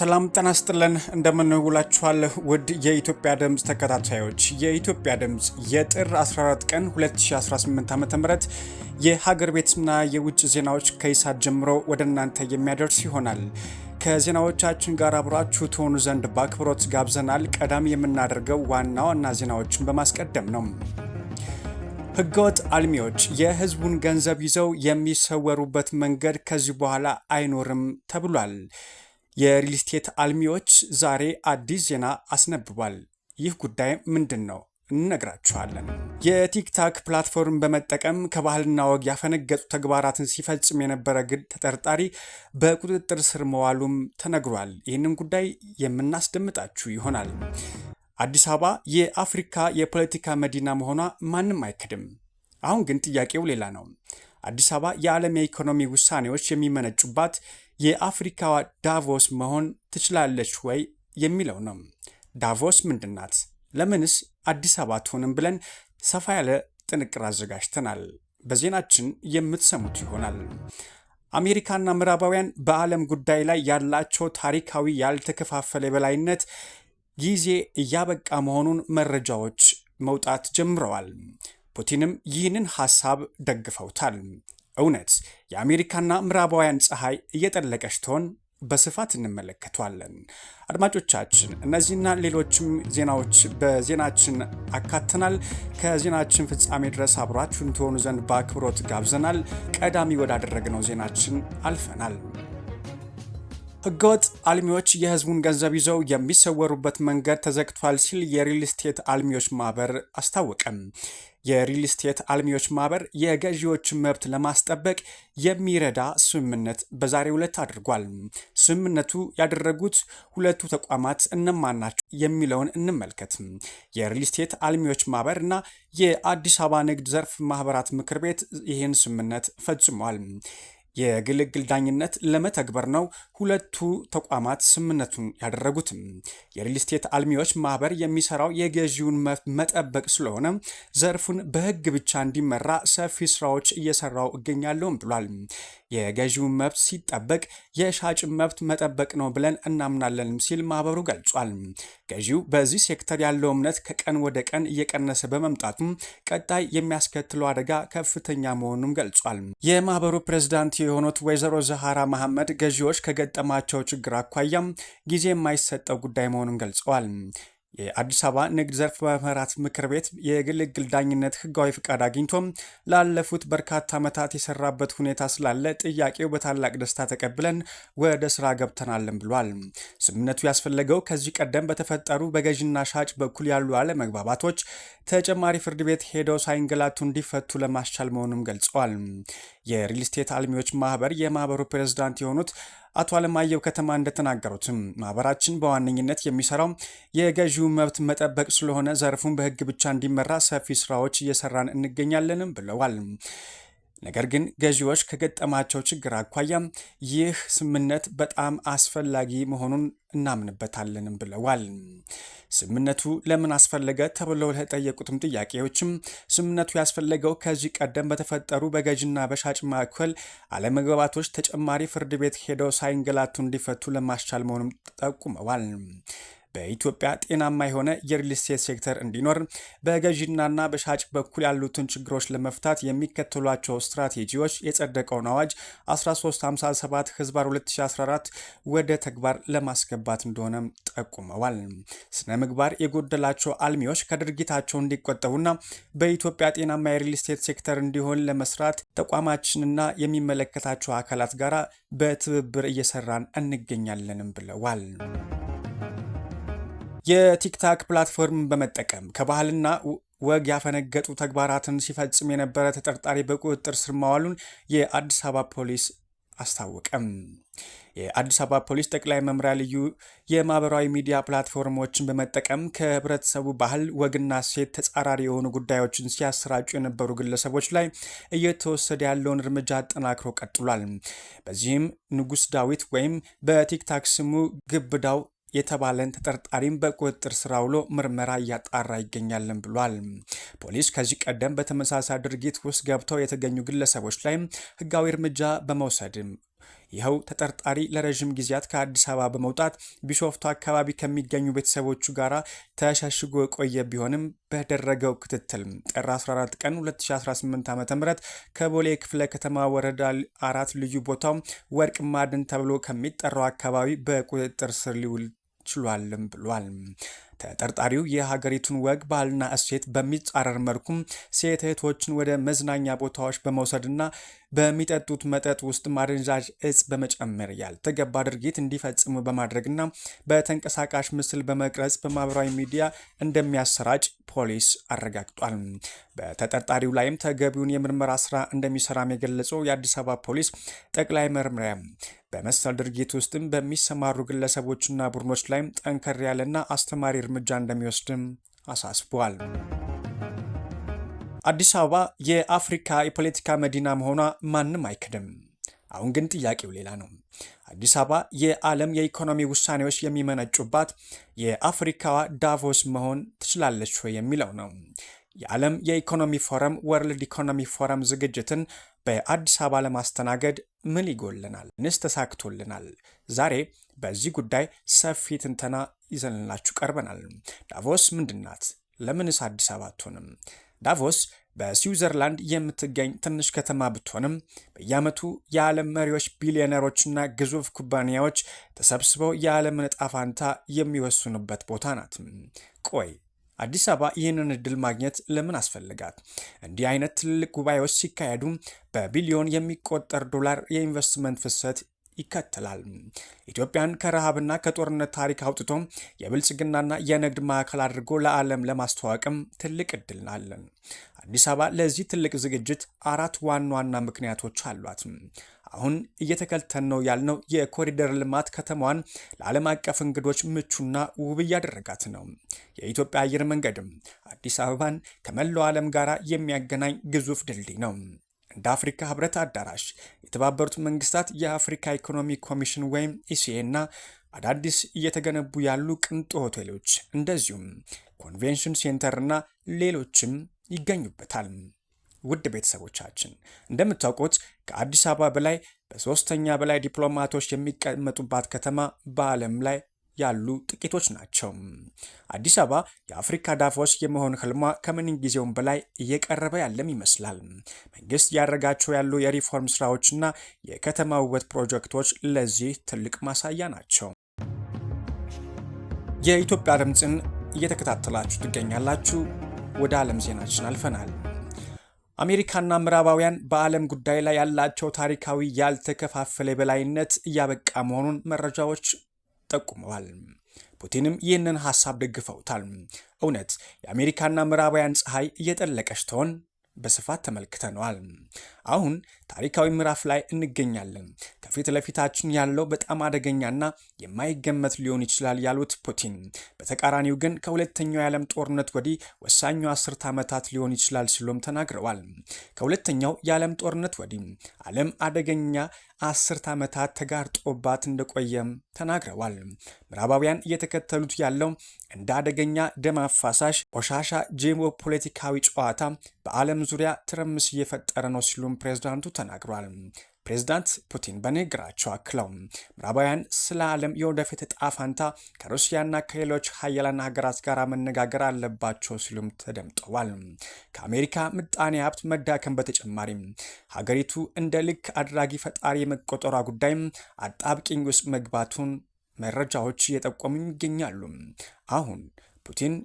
ሰላም ጤና ይስጥልን፣ እንደምን ውላችኋል ውድ የኢትዮጵያ ድምፅ ተከታታዮች። የኢትዮጵያ ድምፅ የጥር 14 ቀን 2018 ዓ.ም የሀገር ቤትና የውጭ ዜናዎች ከይሳት ጀምሮ ወደ እናንተ የሚያደርስ ይሆናል። ከዜናዎቻችን ጋር አብራችሁ ትሆኑ ዘንድ በአክብሮት ጋብዘናል። ቀዳሚ የምናደርገው ዋና ዋና ዜናዎችን በማስቀደም ነው። ህገወጥ አልሚዎች የህዝቡን ገንዘብ ይዘው የሚሰወሩበት መንገድ ከዚህ በኋላ አይኖርም ተብሏል። የሪል ስቴት አልሚዎች ዛሬ አዲስ ዜና አስነብቧል። ይህ ጉዳይ ምንድን ነው? እንነግራችኋለን። የቲክታክ platform በመጠቀም ከባህልና ወግ ያፈነገጡ ተግባራትን ሲፈጽም የነበረ ግድ ተጠርጣሪ በቁጥጥር ስር መዋሉም ተነግሯል። ይህንን ጉዳይ የምናስደምጣችሁ ይሆናል። አዲስ አበባ የአፍሪካ የፖለቲካ መዲና መሆኗ ማንም አይክድም። አሁን ግን ጥያቄው ሌላ ነው። አዲስ አበባ የዓለም የኢኮኖሚ ውሳኔዎች የሚመነጩባት የአፍሪካዋ ዳቮስ መሆን ትችላለች ወይ የሚለው ነው። ዳቮስ ምንድናት? ለምንስ አዲስ አበባ አትሆንም? ብለን ሰፋ ያለ ጥንቅር አዘጋጅተናል። በዜናችን የምትሰሙት ይሆናል። አሜሪካና ምዕራባውያን በዓለም ጉዳይ ላይ ያላቸው ታሪካዊ ያልተከፋፈለ የበላይነት ጊዜ እያበቃ መሆኑን መረጃዎች መውጣት ጀምረዋል። ፑቲንም ይህንን ሐሳብ ደግፈውታል። እውነት የአሜሪካና ምዕራባውያን ፀሐይ እየጠለቀች ትሆን? በስፋት እንመለከቷለን። አድማጮቻችን፣ እነዚህና ሌሎችም ዜናዎች በዜናችን አካተናል። ከዜናችን ፍጻሜ ድረስ አብራችሁን ትሆኑ ዘንድ በአክብሮት ጋብዘናል። ቀዳሚ ወዳደረግነው ዜናችን አልፈናል። ህገወጥ አልሚዎች የህዝቡን ገንዘብ ይዘው የሚሰወሩበት መንገድ ተዘግቷል ሲል የሪል ስቴት አልሚዎች ማህበር አስታወቀም። የሪል ስቴት አልሚዎች ማህበር የገዢዎችን መብት ለማስጠበቅ የሚረዳ ስምምነት በዛሬው ዕለት አድርጓል። ስምምነቱ ያደረጉት ሁለቱ ተቋማት እነማን ናቸው የሚለውን እንመልከት። የሪል ስቴት አልሚዎች ማህበር እና የአዲስ አበባ ንግድ ዘርፍ ማህበራት ምክር ቤት ይህን ስምምነት ፈጽሟል። የግልግል ዳኝነት ለመተግበር ነው ሁለቱ ተቋማት ስምምነቱን ያደረጉትም። የሪል ስቴት አልሚዎች ማህበር የሚሰራው የገዢውን መብት መጠበቅ ስለሆነ ዘርፉን በህግ ብቻ እንዲመራ ሰፊ ስራዎች እየሰራው እገኛለሁም ብሏል። የገዢውን መብት ሲጠበቅ የሻጭን መብት መጠበቅ ነው ብለን እናምናለንም ሲል ማህበሩ ገልጿል። ገዢው በዚህ ሴክተር ያለው እምነት ከቀን ወደ ቀን እየቀነሰ በመምጣቱም ቀጣይ የሚያስከትለው አደጋ ከፍተኛ መሆኑንም ገልጿል። የማህበሩ ፕሬዝዳንት የሆኑት ወይዘሮ ዘሃራ መሐመድ ገዢዎች ከገጠማቸው ችግር አኳያም ጊዜ የማይሰጠው ጉዳይ መሆኑን ገልጸዋል። የአዲስ አበባ ንግድ ዘርፍ ማህበራት ምክር ቤት የግልግል ዳኝነት ህጋዊ ፍቃድ አግኝቶም ላለፉት በርካታ ዓመታት የሰራበት ሁኔታ ስላለ ጥያቄው በታላቅ ደስታ ተቀብለን ወደ ስራ ገብተናልን ብሏል። ስምምነቱ ያስፈለገው ከዚህ ቀደም በተፈጠሩ በገዥና ሻጭ በኩል ያሉ አለመግባባቶች ተጨማሪ ፍርድ ቤት ሄደው ሳይንገላቱ እንዲፈቱ ለማስቻል መሆኑም ገልጸዋል። የሪል ስቴት አልሚዎች ማህበር የማህበሩ ፕሬዝዳንት የሆኑት አቶ አለማየሁ ከተማ እንደተናገሩትም ማህበራችን በዋነኝነት የሚሰራው የገዢው መብት መጠበቅ ስለሆነ ዘርፉን በህግ ብቻ እንዲመራ ሰፊ ስራዎች እየሰራን እንገኛለንም ብለዋል። ነገር ግን ገዢዎች ከገጠማቸው ችግር አኳያም ይህ ስምምነት በጣም አስፈላጊ መሆኑን እናምንበታለንም ብለዋል። ስምምነቱ ለምን አስፈለገ ተብለው ለጠየቁትም ጥያቄዎችም ስምምነቱ ያስፈለገው ከዚህ ቀደም በተፈጠሩ በገዥና በሻጭ መካከል አለመግባባቶች ተጨማሪ ፍርድ ቤት ሄደው ሳይንገላቱ እንዲፈቱ ለማስቻል መሆኑን ጠቁመዋል። በኢትዮጵያ ጤናማ የሆነ የሪል ስቴት ሴክተር እንዲኖር በገዢናና በሻጭ በኩል ያሉትን ችግሮች ለመፍታት የሚከተሏቸው ስትራቴጂዎች የጸደቀውን አዋጅ 1357 ህዝባር 2014 ወደ ተግባር ለማስገባት እንደሆነም ጠቁመዋል። ስነ ምግባር የጎደላቸው አልሚዎች ከድርጊታቸው እንዲቆጠቡና በኢትዮጵያ ጤናማ የሪል ስቴት ሴክተር እንዲሆን ለመስራት ተቋማችንና የሚመለከታቸው አካላት ጋር በትብብር እየሰራን እንገኛለንም ብለዋል። የቲክታክ platform በመጠቀም ከባህልና ወግ ያፈነገጡ ተግባራትን ሲፈጽም የነበረ ተጠርጣሪ በቁጥጥር ስር ማዋሉን የአዲስ አበባ ፖሊስ አስታወቀም። የአዲስ አበባ ፖሊስ ጠቅላይ መምሪያ ልዩ የማህበራዊ ሚዲያ platform ኦችን በመጠቀም ከህብረተሰቡ ባህል ወግና እሴት ተጻራሪ የሆኑ ጉዳዮችን ሲያሰራጩ የነበሩ ግለሰቦች ላይ እየተወሰደ ያለውን እርምጃ አጠናክሮ ቀጥሏል። በዚህም ንጉስ ዳዊት ወይም በቲክታክ ስሙ ግብዳው የተባለን ተጠርጣሪም በቁጥጥር ስር አውሎ ምርመራ እያጣራ ይገኛልን ብሏል። ፖሊስ ከዚህ ቀደም በተመሳሳይ ድርጊት ውስጥ ገብተው የተገኙ ግለሰቦች ላይ ህጋዊ እርምጃ በመውሰድም ይኸው ተጠርጣሪ ለረዥም ጊዜያት ከአዲስ አበባ በመውጣት ቢሾፍቱ አካባቢ ከሚገኙ ቤተሰቦቹ ጋር ተሸሽጎ የቆየ ቢሆንም፣ በደረገው ክትትል ጥር 14 ቀን 2018 ዓ.ም ከቦሌ ክፍለ ከተማ ወረዳ 4 ልዩ ቦታው ወርቅ ማዕድን ተብሎ ከሚጠራው አካባቢ በቁጥጥር ስር ሊውል ችሏልም ብሏል። ተጠርጣሪው የሀገሪቱን ወግ፣ ባህልና እሴት በሚጻረር መልኩም ሴት እህቶችን ወደ መዝናኛ ቦታዎች በመውሰድና በሚጠጡት መጠጥ ውስጥ ማደንዛዥ እጽ በመጨመር ያልተገባ ድርጊት እንዲፈጽሙ በማድረግና በተንቀሳቃሽ ምስል በመቅረጽ በማህበራዊ ሚዲያ እንደሚያሰራጭ ፖሊስ አረጋግጧል። በተጠርጣሪው ላይም ተገቢውን የምርመራ ስራ እንደሚሰራም የገለጸው የአዲስ አበባ ፖሊስ ጠቅላይ መምሪያ፣ በመሰል ድርጊት ውስጥም በሚሰማሩ ግለሰቦችና ቡድኖች ላይም ጠንከር ያለና አስተማሪ እርምጃ እንደሚወስድም አሳስቧል። አዲስ አበባ የአፍሪካ የፖለቲካ መዲና መሆኗ ማንም አይክድም። አሁን ግን ጥያቄው ሌላ ነው። አዲስ አበባ የዓለም የኢኮኖሚ ውሳኔዎች የሚመነጩባት የአፍሪካዋ ዳቮስ መሆን ትችላለች ወይ የሚለው ነው። የዓለም የኢኮኖሚ ፎረም World Economic Forum ዝግጅትን በአዲስ አበባ ለማስተናገድ ምን ይጎልናል? ምንስ ተሳክቶልናል? ዛሬ በዚህ ጉዳይ ሰፊ ትንተና ይዘንላችሁ ቀርበናል። ዳቮስ ምንድናት? ለምንስ አዲስ አበባ አትሆንም? ዳቮስ በስዊዘርላንድ የምትገኝ ትንሽ ከተማ ብትሆንም፣ በየዓመቱ የዓለም መሪዎች፣ ቢሊዮነሮችና ግዙፍ ኩባንያዎች ተሰብስበው የዓለምን ዕጣ ፈንታ የሚወስኑበት ቦታ ናት። ቆይ፣ አዲስ አበባ ይህንን እድል ማግኘት ለምን አስፈልጋት? እንዲህ አይነት ትልልቅ ጉባኤዎች ሲካሄዱ በቢሊዮን የሚቆጠር ዶላር የኢንቨስትመንት ፍሰት ይከተላል። ኢትዮጵያን ከረሃብና ከጦርነት ታሪክ አውጥቶ የብልጽግናና የንግድ ማዕከል አድርጎ ለዓለም ለማስተዋወቅም ትልቅ እድል አለን። አዲስ አበባ ለዚህ ትልቅ ዝግጅት አራት ዋና ዋና ምክንያቶች አሏት። አሁን እየተከተልነው ያልነው የኮሪደር ልማት ከተማዋን ለዓለም አቀፍ እንግዶች ምቹና ውብ እያደረጋት ነው። የኢትዮጵያ አየር መንገድም አዲስ አበባን ከመላው ዓለም ጋር የሚያገናኝ ግዙፍ ድልድይ ነው። እንደ አፍሪካ ህብረት አዳራሽ፣ የተባበሩት መንግስታት የአፍሪካ ኢኮኖሚ ኮሚሽን ወይም ECA እና አዳዲስ እየተገነቡ ያሉ ቅንጡ ሆቴሎች፣ እንደዚሁም convention center እና ሌሎችም ይገኙበታል። ውድ ቤተሰቦቻችን፣ እንደምታውቁት ከአዲስ አበባ በላይ በሶስተኛ በላይ ዲፕሎማቶች የሚቀመጡባት ከተማ በዓለም ላይ ያሉ ጥቂቶች ናቸው። አዲስ አበባ የአፍሪካ ዳቮስ የመሆን ህልሟ ከምን ጊዜውም በላይ እየቀረበ ያለም ይመስላል። መንግስት እያደረጋቸው ያሉ የሪፎርም ስራዎችና የከተማ ውበት ፕሮጀክቶች ለዚህ ትልቅ ማሳያ ናቸው። የኢትዮጵያ ድምፅን እየተከታተላችሁ ትገኛላችሁ። ወደ ዓለም ዜናችን አልፈናል። አሜሪካና ምዕራባውያን በዓለም ጉዳይ ላይ ያላቸው ታሪካዊ ያልተከፋፈለ የበላይነት እያበቃ መሆኑን መረጃዎች ጠቁመዋል። ፑቲንም ይህንን ሀሳብ ደግፈውታል። እውነት የአሜሪካና ምዕራባውያን ፀሐይ እየጠለቀች ትሆን? በስፋት ተመልክተነዋል። አሁን ታሪካዊ ምዕራፍ ላይ እንገኛለን። ከፊት ለፊታችን ያለው በጣም አደገኛና የማይገመት ሊሆን ይችላል ያሉት ፑቲን፣ በተቃራኒው ግን ከሁለተኛው የዓለም ጦርነት ወዲህ ወሳኙ 10 ዓመታት ሊሆን ይችላል ሲሉም ተናግረዋል። ከሁለተኛው የዓለም ጦርነት ወዲህ ዓለም አደገኛ 10 ዓመታት ተጋርጦባት እንደቆየም ተናግረዋል። ምዕራባውያን እየተከተሉት ያለው እንደ አደገኛ ደም አፋሳሽ ቆሻሻ ጂኦፖለቲካዊ ጨዋታ በዓለም ዙሪያ ትርምስ እየፈጠረ ነው ሲሉም ፕሬዝዳንቱ ተናግሯል። ፕሬዝዳንት ፑቲን በንግግራቸው አክለው፣ ምዕራባውያን ስለ ዓለም የወደፊት ዕጣ ፈንታ ከሩሲያና ከሌሎች ሀያላን ሀገራት ጋር መነጋገር አለባቸው ሲሉም ተደምጠዋል። ከአሜሪካ ምጣኔ ሀብት መዳከም በተጨማሪም ሀገሪቱ እንደ ልክ አድራጊ ፈጣሪ የመቆጠሯ ጉዳይ አጣብቂኝ ውስጥ መግባቱን መረጃዎች እየጠቆሙ ይገኛሉ። አሁን ፑቲን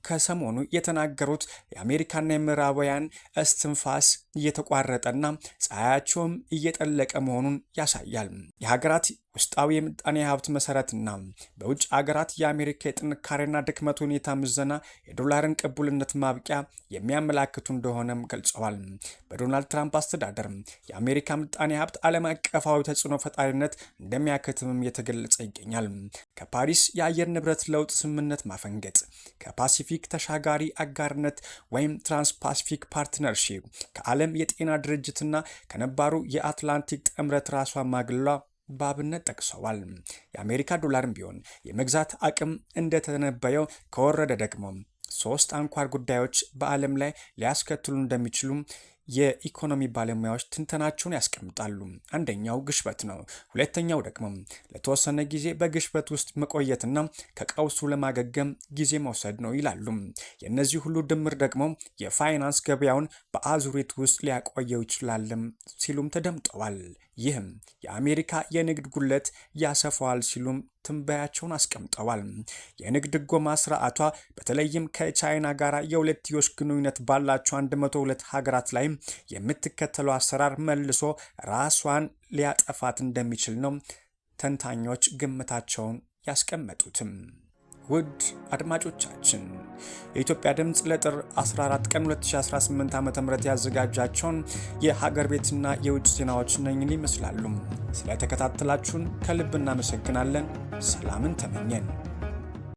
ከሰሞኑ የተናገሩት የአሜሪካና የምዕራባውያን እስትንፋስ እየተቋረጠና ፀሐያቸውም እየጠለቀ መሆኑን ያሳያል። የሀገራት ውስጣዊ የምጣኔ ሀብት መሰረትና በውጭ ሀገራት የአሜሪካ የጥንካሬና ድክመት ሁኔታ ምዘና የዶላርን ቅቡልነት ማብቂያ የሚያመላክቱ እንደሆነም ገልጸዋል። በዶናልድ ትራምፕ አስተዳደር የአሜሪካ ምጣኔ ሀብት ዓለም አቀፋዊ ተጽዕኖ ፈጣሪነት እንደሚያከትምም እየተገለጸ ይገኛል። ከፓሪስ የአየር ንብረት ለውጥ ስምምነት ማፈንገጥ፣ ከፓሲፊክ ተሻጋሪ አጋርነት ወይም Trans Pacific Partnership፣ ከዓለም የጤና ድርጅትና ከነባሩ የአትላንቲክ ጥምረት ራሷን ማግለሏ በአብነት ጠቅሰዋል። የአሜሪካ ዶላርም ቢሆን የመግዛት አቅም እንደተነበየው ከወረደ ደግሞ ሶስት አንኳር ጉዳዮች በዓለም ላይ ሊያስከትሉ እንደሚችሉ የኢኮኖሚ ባለሙያዎች ትንተናቸውን ያስቀምጣሉ። አንደኛው ግሽበት ነው። ሁለተኛው ደግሞ ለተወሰነ ጊዜ በግሽበት ውስጥ መቆየትና ከቀውሱ ለማገገም ጊዜ መውሰድ ነው ይላሉ። የእነዚህ ሁሉ ድምር ደግሞ የፋይናንስ ገበያውን በአዙሪት ውስጥ ሊያቆየው ይችላልም ሲሉም ተደምጠዋል። ይህም የአሜሪካ የንግድ ጉድለት ያሰፋዋል ሲሉም ትንበያቸውን አስቀምጠዋል። የንግድ ድጎማ ስርዓቷ በተለይም ከቻይና ጋር የሁለትዮሽ ግንኙነት ባላቸው 102 ሀገራት ላይ የምትከተለው አሰራር መልሶ ራሷን ሊያጠፋት እንደሚችል ነው ተንታኞች ግምታቸውን ያስቀመጡትም። ውድ አድማጮቻችን፣ የኢትዮጵያ ድምፅ ለጥር 14 ቀን 2018 ዓ.ም ያዘጋጃቸውን የሀገር ቤትና የውጭ ዜናዎች እነኝን ይመስላሉ። ስለተከታተላችሁን ከልብ እናመሰግናለን። ሰላምን ተመኘን።